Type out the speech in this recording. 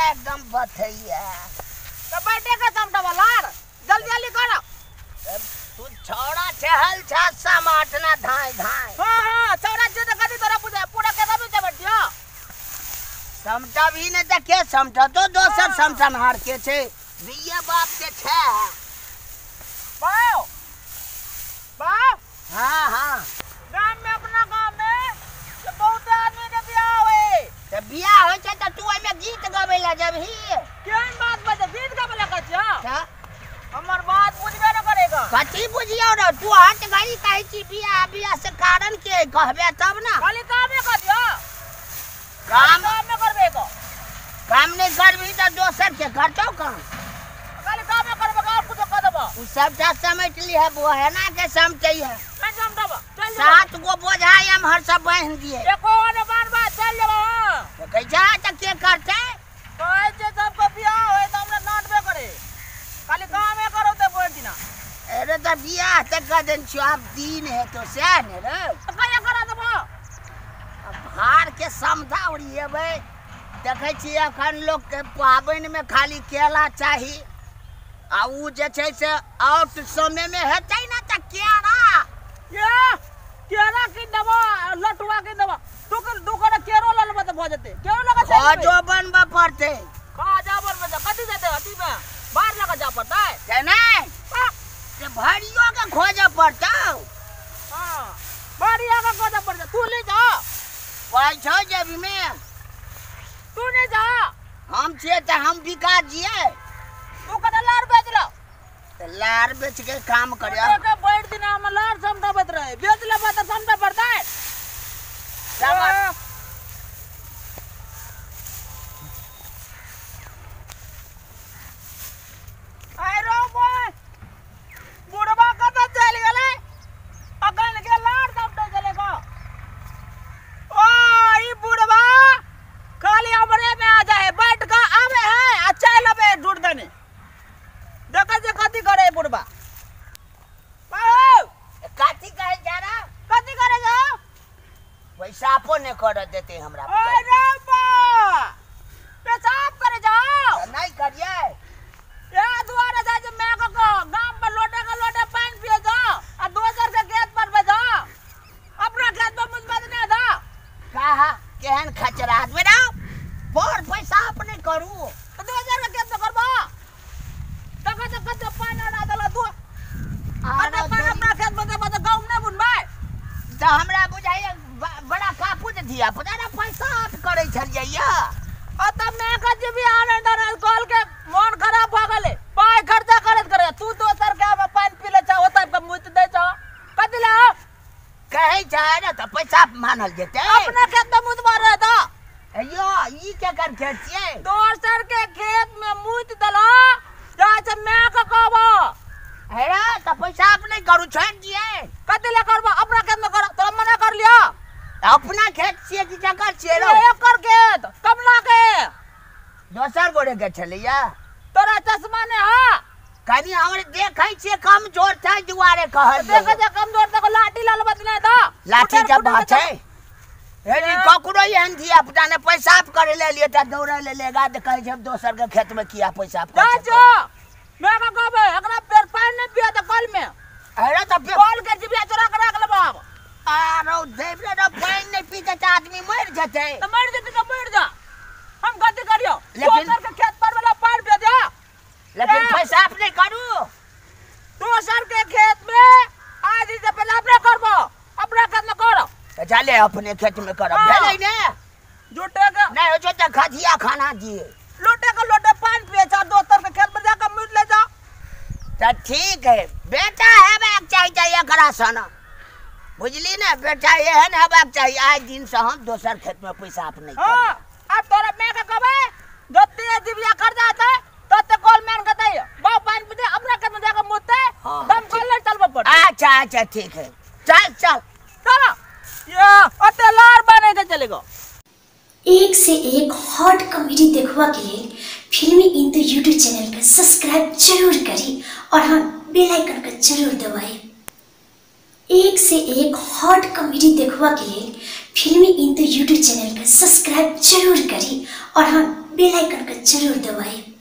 हमरा एकदम बथैया। त बैठे के समटबा लार, जल्दी जल्दी करो। तू छौड़ा चहल छा समाटना धाय धाय। हां हां छौड़ा जे त कथी तोरा बुझा पूरा के दबे के बैठियो। समटा भी ने त के समटा तो दोसर समटनहार के छै, बिया बाप के छै। बाओ बाओ। हां हां गांव में अपना गांव में तो बहुत आदमी के बियाह होए। त बियाह होय छै त तू ओय में गीत गाबै ला जबही। केहन बात बजे गीत गाबै ला कहै छियो? त हमर बात बुझबे न करेगा। कथी बुझियो रे तू हट घड़ी कहै छी बियाह बियाह से कारण के कहबे तब ना। खाली कामे कर दियो। काम कामे करबे को। काम नहीं करबी त दोसर के करतौ काम। खाली कामे करबे और कुछ कर देबो। उ सबटा समेट ली है बोहेना के समटै है। ना समटबो चल 7 गो बोझा एमहर सब बांध दिए। एको ने बांधबा चल जेबो। त कहै जा त के करतै? कहै छै सबके बियाह होय त हमरा नाटबे करे। खाली कामे करो त बोल दिना। अरे त बियाह त कर देन छियो आब दिन है तो सएह ने रे। कहिया करा देबो? भार के समधा ओरिएबै। देखै छी अखन लोक के पाबनि में खाली केला चाही आ उ जे छै से आउट समय में हेतै ना त केरा। ये केरा की देबो लटुआ की देबो दू कोना केरो ल लेबो त भ जेतै। केरो लगा छै खाजो बनबऽ पड़तै। खाजा बनबऽ त कथी जेतै अथी में बाहर लगा जा पड़तै। ते नै से भरियो के खोजऽ पड़तौ। हां भरियो के खोजऽ पड़तै। तू ले जा पाइ छौ जेबी में। तू नहीं जा। हम छियै त हम बिका जियै। तू कत लार बेच लो? त लार बेच के काम करिया। के बैठ दिन हम लार समटाबैत रहे बेच लेबो त समटे पड़तै। आइ रो बॉय बुढ़बा कत चलि गेलै? अखन के लार समटे चले गो। ओ ई बुढ़बा खाली हमरे में आ जाए बैठ के आवे है आ चल आवे झूठ देने। देखा जे कथी करे बुढ़बा। बाऊ कथी कहे जा रहा? कथी करे जा? पैसा ने कर देते हमरा। अरे बा पेशाब करे जाओ। नहीं करिए। ए दुआरे जा जे मैं को गांव पर लोटे के लोटे पानी पिए जाओ आ दोसर के खेत पर पे जाओ। अपना खेत पर मुझ बात नहीं था। कहा केहन खचरा आदमी ना बड़ पैसा अपने करू तो दोसर के खेत पर करबो। तका तका तो पानी ना दला तू अरे पानी अपना खेत पर देबो त गांव ने बुनबै। त हमरा बुझाइए बड़ा कापूत धिया पुता ना पैसा आप करै छलियै या। आ त मैं का जे भी आनंद कॉल के मन खराब भ गेलै। पाई खर्चा करत करे तू दोसर के में पानी पी ले चा ओतै पे मुत दे चा कथि ले कहै छै ने त पैसा मानल जेतै। अपना खेत में मुत मारे त यो ई के कर खेत छियै? दोसर के खेत में मुत दला जा छै मैं के कहबो। हेरा त पैसा अपने करू छोड़ दिए। कथि ले करबो? अपना खेत में कर तोरा मना कर लियो। अपना खेत छियै कि जकर छियै रो? एकर खेत कमला के दोसर गोरे के छलैया। तोरा चश्मा ने हा कनी हमरे देखै छियै कमजोर छै दुआरे कहल। देखै छै कमजोर त लाठी ल लेबत नै त लाठी जब छै। हे जी ककरो एहन धिया पुता ने पैसा करे ले लिए त दौड़े ले लेगा त कहै छै दोसर के खेत में किया पैसा जा जो मैं का कहबे एकरा पेड़ पानी नहीं पिया त कल में। अरे त कल के जिबिया चोरा के राख लेबो। आरो देबरे रो पानी नहीं पीते त आदमी मर जतै। त मर जतै त मर जा हम गलती करियो दोसर के खेत पर वाला पानी पिया दे। लेकिन पैसा अपने करू दोसर के खेत में आज से पहले अपने करबो अपना खेत में करो त जाले अपने खेत में करब भेलै ने। झूठे के नहीं हो त खजिया खाना दिए लोटे के लोटे पानी पिए जा दोसर के खेत में जाकर मुत ले जा। त ठीक है बेटा हेबाक चाही एकरा सन बुझली ने बेटा एहन हेबाक चाही। आज दिन से हम दोसर खेत में पैसा अपने। हां अब तोरा मैं के कहबे जते जिबिया खर्चा आता तते कॉल मैन कतै बाप पानी पीते अपना खेत में जाकर मुतते दम कॉल ले चलबो पड़े। अच्छा अच्छा ठीक है चल चल चलो या ओते लार बने के चलेगो। एक से एक हॉट कॉमेडी देखवा के लिए फिल्मी इंदु यूट्यूब चैनल का सब्सक्राइब जरूर करी और हाँ बेल आइकन का जरूर दबाएं। एक से एक हॉट कॉमेडी देखवा के लिए फिल्मी इंदु यूट्यूब चैनल का सब्सक्राइब जरूर करी और हाँ बेल आइकन के जरूर दबाएं।